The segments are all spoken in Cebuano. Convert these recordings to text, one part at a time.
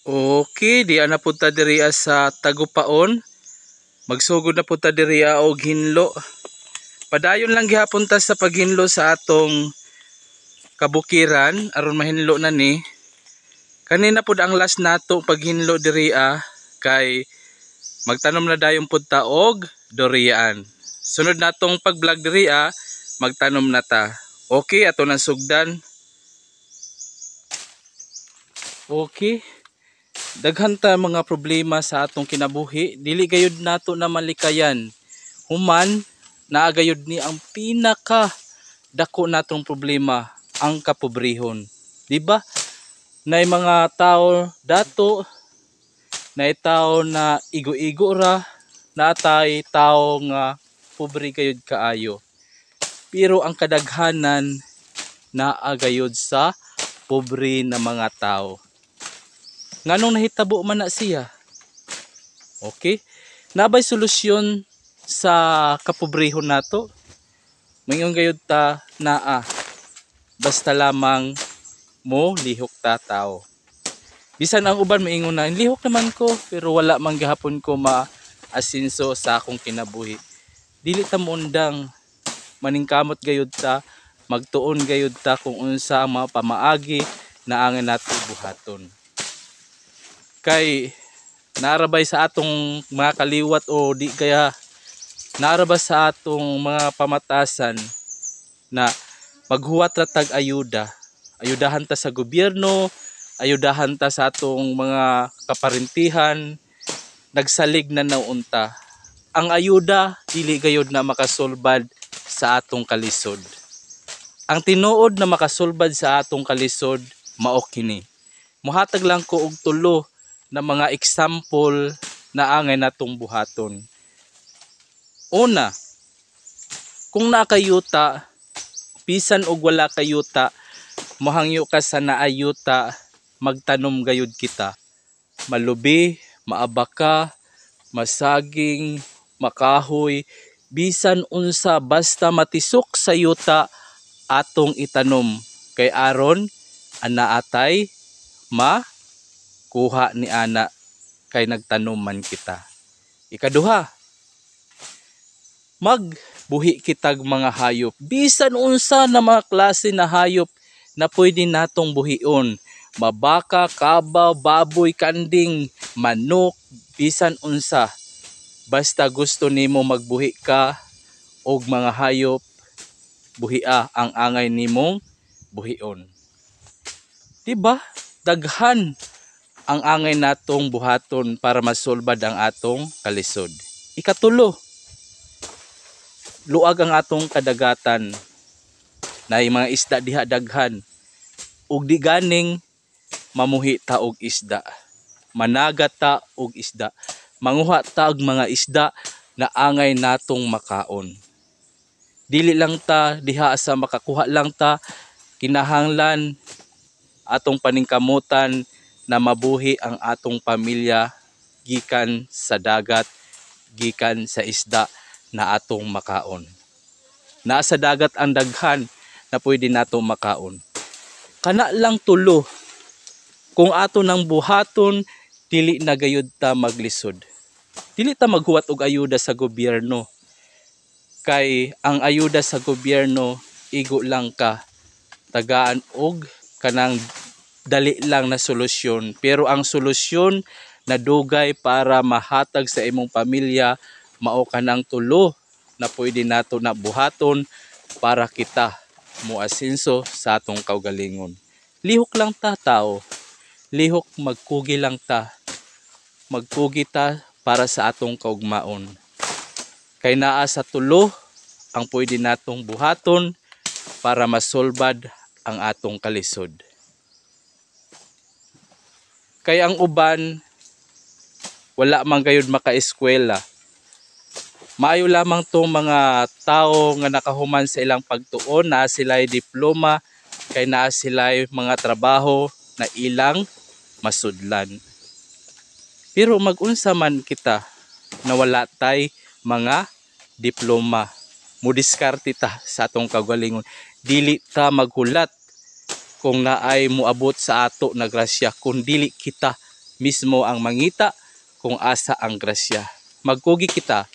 Okay, di na pud ta diri sa Tagupaon. Magsugod na pud ta diri og hinlo. Padayon lang gihapon ta sa paghinlo sa atong kabukiran aron mahinlo na ni. Kanina pud ang last nato paghinlo diri kay magtanom na dayon pud ta og durian. Sunod natong pag-vlog diri magtanom na ta. Okay, ato nang sugdan. Okay. Daghan ta mga problema sa atong kinabuhi, dili gayud nato na malikayan. Human, naa gayud ni ang pinaka dako natong problema, ang kapobrehon. Di ba? Nay mga tao dato, nay tao na igo-igo ra, naatay tao nga pobre gayud kaayo. Pero ang kadaghanan naa gayud sa pobre na mga tao. Nganong nahitabo man na siya? Okay? Nabay solusyon sa kapobrehon nato? Maingon gayud ta naa. Basta lamang mo lihok ta tao. Bisan ang uban maingon na lihok naman ko pero wala man gihapon ko maasinso sa akong kinabuhi. Dili ta moundang, maningkamot gayud ta, magtuon gayud ta kung unsa ang mga pamaagi na angay nato buhaton. Kay naarabay sa atong mga kaliwat o di kaya naaraba sa atong mga pamatasan na maghuwat ra tag ayuda. Ayudahan ta sa gobyerno, ayudahan ta sa atong mga kaparintihan, nagsalig na naunta. Ang ayuda dili gayud na makasulbad sa atong kalisod. Ang tinuod na makasulbad sa atong kalisod mao kini. Muhatag lang ko og tulo na mga example na angay natong buhaton. Una, kung nakayuta, bisan og wala kayuta, mohangyo ka sa naayuta, magtanom gayud kita. Malubi, maabaka, masaging, makahoy, bisan unsa basta matisok sa yuta atong itanom kay aron anaatay ma kuha ni ana kay nagtanom man kita. Ikaduha, magbuhi kitag mga hayop. Bisan unsa na mga klase na hayop na pwede natong buhion. Mabaka, kabaw, baboy, kanding, manok, bisan unsa. Basta gusto nimo magbuhi ka og mga hayop, buhia ang angay nimong buhion. Diba? Daghan ang angay natong buhaton para masulbad ang atong kalisod. Ikatulo, luag ang atong kadagatan na mga isda diha daghan. Ug di ganing mamuhi ta og isda. Managat ta og isda. Manguha ta og mga isda na angay natong makaon. Dili lang ta diha sa makakuha lang ta, kinahanglan atong paningkamutan na mabuhi ang atong pamilya gikan sa dagat, gikan sa isda na atong makaon. Naa sa dagat ang daghan na pwede nato makaon. Kana lang tulo. Kung ato nang buhaton, dili na gayud ta maglisod. Dili ta maghuwat og ayuda sa gobyerno. Kay ang ayuda sa gobyerno, igo lang ka tagaan og kanang dali lang na solusyon. Pero ang solusyon na dugay para mahatag sa imong pamilya mao kanang tulo na pwede nato na buhaton para kita moasinso sa atong kaugalingon. Lihok lang ta tao. Lihok, magkugi lang ta. Magkugi ta para sa atong kaugmaon. Kay naa sa tulo ang pwede natong buhaton para masulbad ang atong kalisod. Kay ang uban wala man gayud makaeskwela. Maayo lamang tong mga tao nga nakahuman sa ilang pagtuon, naa sila'y diploma, kay naa sila'y mga trabaho na ilang masudlan. Pero magunsa man kita na wala tay mga diploma. Mudiskarte ta sa atong kaugalingon. Dili ta maghulat kung naay moabot sa ato na grasya kung dili kita mismo ang mangita kung asa ang grasya. Magkugi kita.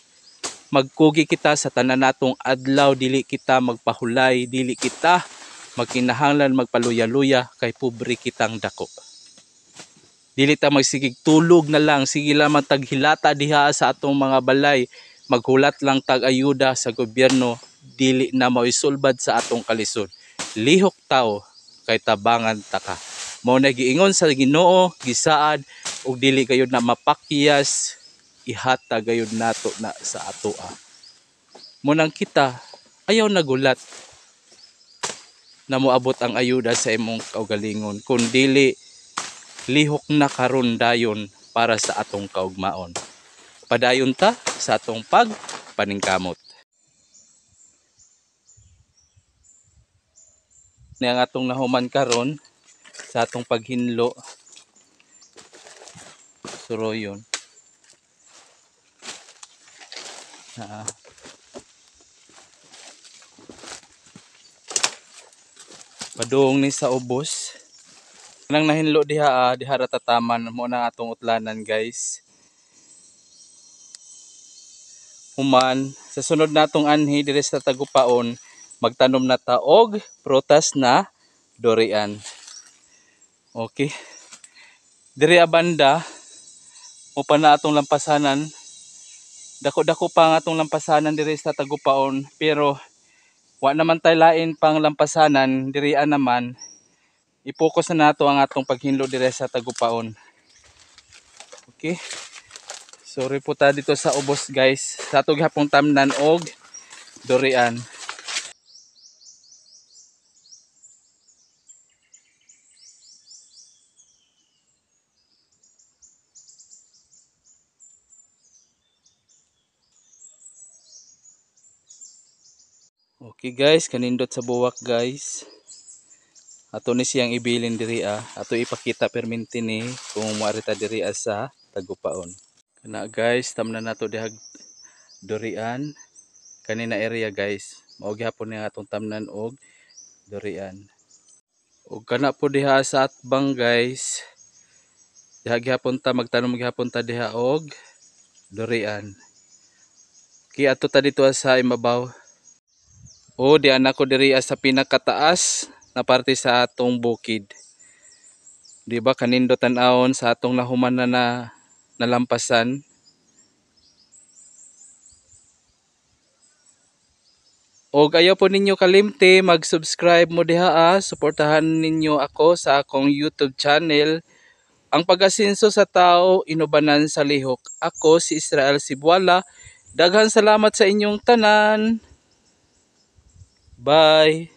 Magkugi kita sa tanan natong adlaw, dili kita magpahulay, dili kita magkinahanglan magpaluya-luya kay pobre kitang dako. Dili ta magsigig tulog na lang, sige lamang taghilata diha sa atong mga balay, maghulat lang tag ayuda sa gobyerno, dili na mao'y sulbad sa atong kalisod. Lihok tao kay tabangan ta ka. Mao na giingon sa Ginoo, gisaad og dili gayud na mapakyas, ihatag gayud nato na sa atoa. Mo nang kita ayaw nagulat na moabot ang ayuda sa imong kaugalingon, kun dili lihok na karon dayon para sa atong kaugmaon. Padayon ta sa atong pagpaningkamot. Ni ang atong nahuman karon sa atong paghinlo suroyon. Padung ni sa ubos. Nang nahinlo diha, diha ra tataman mo na atong utlanan, guys. Human sa sunod natong anhi diri sa Tagupaon, magtanom na ta og prutas na durian. Okay. Diri abanda mo pa na atong lampasanan. Dako-dako pa ang atong lampasanan diri sa Tagupaon, pero wa naman tay lain pang lampasanan diri naman. I-focus na nato ang atong paghinlo dire sa Tagupaon. Okay. Sorry po ta dito sa ubos, guys. Sa ato gihapong tamnan og durian. Okay guys, kanindot sa buwak, guys. Ato ni siyang ibilin diri Ato ipakita perminti ni kung moari ta diri sa Tagupaon. Kana guys, tamnan nato dihag durian. Kanina area guys, mao gihapon ni atong tamnan og durian. Og kana po diha sa atbang guys. Diha gihapon ta magtanom gihapon ta diha og durian. Okay, ato ta dito sa imabaw. O di ana ko diri sa pinakataas na parte sa atong bukid. Di ba kanindo tan-awon sa atong nahuman na nalampasan. Og ayaw po ninyo kalimti mag-subscribe mo diha, suportahan ninyo ako sa akong YouTube channel. Ang pag-asenso sa tao inubanan sa lihok. Ako si Israel Sibuala. Daghan salamat sa inyong tanan. Bye.